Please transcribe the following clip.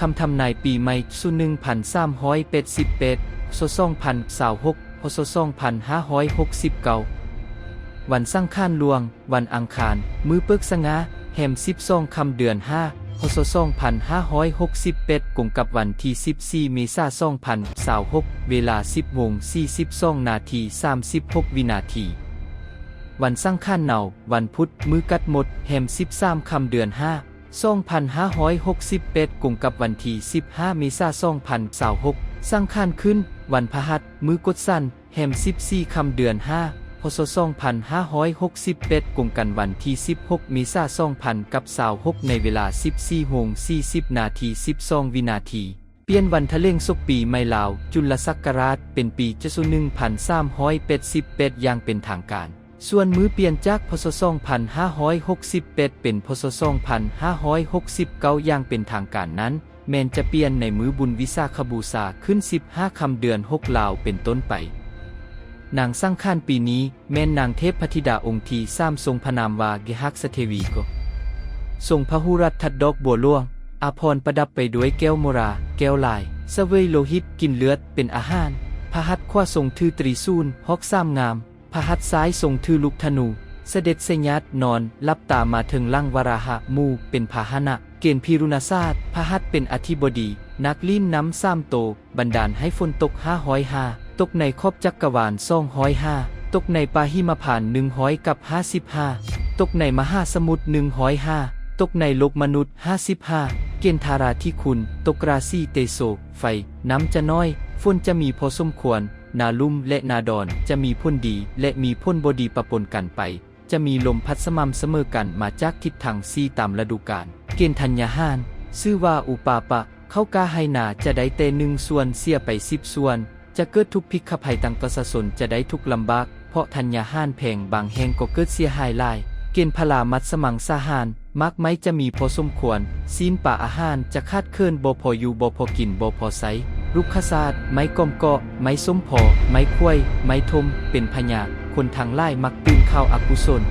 ຄຳທຳນາຍປີໃໝ່ ຊຸໜຶ່ງພັນສາມຮ້ອຍແປດສິບແປດ ສອງພັນຊາວຫົກ ພ.ສ. ສອງພັນຫ້າຮ້ອຍຫົກສິບເກົ້າ ວັນສັງຂານຫຼວງ, ວັນອັງຄານ, ມື້ເປີກສະຫງ່າ, ແຮມສິບສອງຄ່ຳເດືອນຫ້າ ພ.ສ. ສອງພັນຫ້າຮ້ອຍຫົກສິບແປດ ກົງກັບວັນທີສິບສີ່ ເມສາ ສອງພັນຊາວຫົກ ເວລາສິບໂມງສີ່ສິບສອງນາທີ ສາມສິບຫົກວິນາທີ. ວັນສັງຂານເນົາ, ວັນພຸດ, ມື້ກັດໝົດ, ແຮມສິບສາມຄ່ຳເດືອນຫ້າ ສອງພັນຫ້າຮ້ອຍຫົກສິບແປດ ກົງກັບວັນທີສິບຫ້າ ເມສາ ສອງພັນຊາວຫົກ ສັງຂານຂຶ້ນ, ວັນພະຫັດ, ມື້ກົດສັນ, ແຮມສິບສີ່ຄ່ຳເດືອນຫ້າ ພ.ສ. ສອງພັນຫ້າຮ້ອຍຫົກສິບແປດ ກົງກັນວັນທີສິບຫົກ ເມສາ ສອງພັນຊາວຫົກ ໃນເວລາສິບສີ່ໂມງສີ່ສິບນາທີ ສິບສອງວິນາທີ. ປ່ຽນວັນຖະເຫຼີງສົກປີໃໝ່ລາວ ຈຸລະສັກກະລາດ ເປັນປີ ຈະ ຊຸໜຶ່ງພັນສາມຮ້ອຍແປດສິບແປດ ຢ່າງເປັນທາງການ. ສ່ວນມື້ປ່ຽນຈາກ ພ.ສ. ສອງພັນຫ້າຮ້ອຍຫົກສິບແປດ ເປັນ ພ.ສ. ສອງພັນຫ້າຮ້ອຍຫົກສິບເກົ້າ ຢ່າງເປັນທາງການນັ້ນ ແມ່ນຈະປ່ຽນໃນມື້ບຸນວິສາຂະບູຊາ ຂຶ້ນສິບຫ້າຄ່ຳເດືອນຫົກລາວເປັນຕົ້ນໄປ. ນາງສັງຂານປີນີ້ ແມ່ນນາງເທບພະທິດາອົງທີສາມ ຊົງພະນາມວ່າ ເກຫາກສະເທວີໂກ ຊົງພະຫູລັດທັດດອກບົວຫຼວງ ອາພອນປະດັບໄປດ້ວຍແກ້ວໂມລາ, ແກ້ວລາຍ, ສະເຫວີຍໂລຫິດ, ກິນເລືອດເປັນອາຫານ. ພະຫັດຂວາຊົງຖືຕຣີສູນ ຫອກສາມງາມ, ພະຫັດຊ້າຍຊົງຖືລູກທະນູ, ສະເດັດໄຊຍາດນອນຫຼັບຕາມາເທິງຫຼັງວາລາຫະໝູ່ເປັນພາຫະນະ. ເກນພິລຸນະສາດ, ພະຫັດເປັນອະທິບໍດີ, ນາກຫຼິ້ນນ້ຳສາມໂຕ, ບັນດານໃຫ້ຝົນຕົກຫ້າຮ້ອຍຫ້າ, ຕົກໃນຂອບຈັກກະວານສອງຮ້ອຍຫ້າ, ຕົກໃນປ່າຫິມະພານໜຶ່ງຮ້ອຍກັບຫ້າສິບຫ້າ, ຕົກໃນມະຫາສະໝຸດໜຶ່ງຮ້ອຍຫ້າ, ຕົກໃນໂລກມະນຸດຫ້າສິບຫ້າ. ເກນທາລາທິຄຸນ, ຕົກລາສີເຕໂຊ, ໄຟ, ນ້ຳຈະໜ້ອຍ, ຝົນຈະມີພໍສົມຄວນ, ນາລຸ່ມ ແລະ ນາດອນ ຈະມີຜົນດີ ແລະ ມີຜົນບໍ່ດີປະປົນກັນໄປ. ຈະມີລົມພັດສະໝ່ຳສະເໝີກັນມາຈາກທິດທາງສີ່ຕາມລະດູການ. ເກນທັນຍາຫານ, ຊື່ວ່າອຸປາປະ, ເຂົ້າກ້າໄຮ່ນາຈະໄດ້ແຕ່ໜຶ່ງສ່ວນ ເສຍໄປສິບສ່ວນ. ຈະເກີດທຸກພິກຂະໄພ, ທັງປະຊາຊົນຈະໄດ້ທຸກລຳບາກ ເພາະທັນຍາຫານແພງ, ບາງແຫ່ງກໍເກີດເສຍຫາຍຫຼາຍ. ເກນພະລາມັດສະມັງສາຫານ, ໝາກໄມ້ຈະມີພໍສົມຄວນ, ຊີ້ນປາອາຫານຈະຂາດເຂີນ, ບໍ່ພໍຢູ່, ບໍ່ພໍກິນ, ບໍ່ພໍໃຊ້. ລຸກຂະຊາດ, ໄມ້ກອມເກາະ, ໄມ້ສົ້ມພໍ, ໄມ້ຂວາຍ, ໄມ້ຖົ່ມ, ເປັນພະຍາດ. ຄົນທັງຫຼາຍມັກຕື່ນຂ່າວອະກຸສົນ,